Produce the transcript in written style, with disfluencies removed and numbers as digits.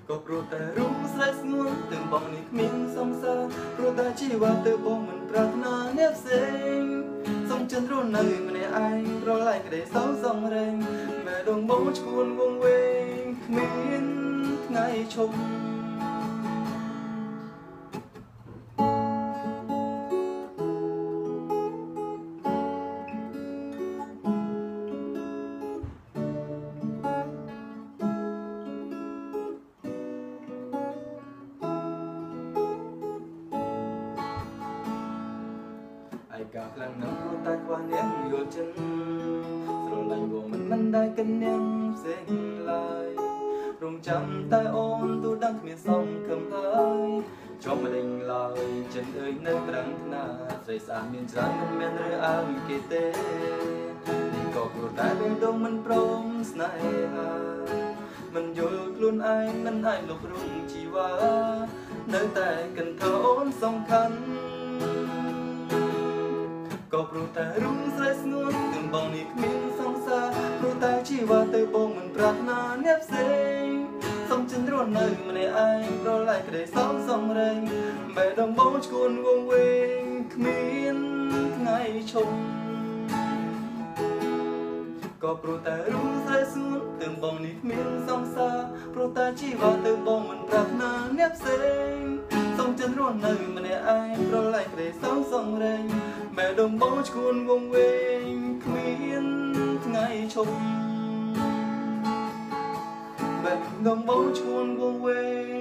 ក៏ព្រោះតែរូបស្រីស្ងួន ទាំងបងនេះគ្មានសង្សារ ព្រោះតែជីវ៉ាទៅបងមិនប្រាថ្នាអ្នកផ្សេង សុំចិនរស់នៅម្នាក់ឯង ប្រឡែងក្តីសោសងរែង បែដងបងឈួនវងវែង គ្មានថ្ងៃឈប់។ ឯកាខ្លាំងណាស់ ព្រោះតែខ្វះនាងយល់ចិត្ត ស្រឡាញ់បងមិនដែលកិននាងផ្សេងឡើយ រងចាំតែអូនទូដឹងគ្មានសងខំហើយ ចុំមិនដេញឡើយ ចិនអើយនៅត្រង់ថ្នា ស្រីស្អាតមានច្រើន មិនមែនរើអើមគេទេ នេះក៏ព្រោះតែបេះដូងមិនព្រមស្នេហា មិនយល់ខ្លួនឯង មិនអាចលុបរុងជីវ៉ា នៅតែកិនថាអូនសំខាន់ ក៏ព្រោះតែរូបស្រីស្ងួន ទាំងបងនេះគ្មានសង្សារ ព្រោះតែជីវ៉ាទៅបងមិនប្រាថ្នាអ្នកផ្សេង សុំចិនរស់នៅម្នាក់ឯង ប្រឡែងក្តីសងសងរែង បែដងបងឈួនវងវែង គ្មានថ្ងៃឈប់ ក៏ព្រោះតែរូបស្រីស្ងួន ទាំងបងនេះគ្មានសង្សារ ព្រោះតែជីវ៉ាទៅបងមិនប្រាថ្នាអ្នកផ្សេង សុំចិនរស់នៅម្នាក់ឯង ប្រឡែងក្តីសងសងរែង បែដងបងឈួនវងវែង គ្មានថ្ងៃឈប់ បែដងបងឈួនវងវែ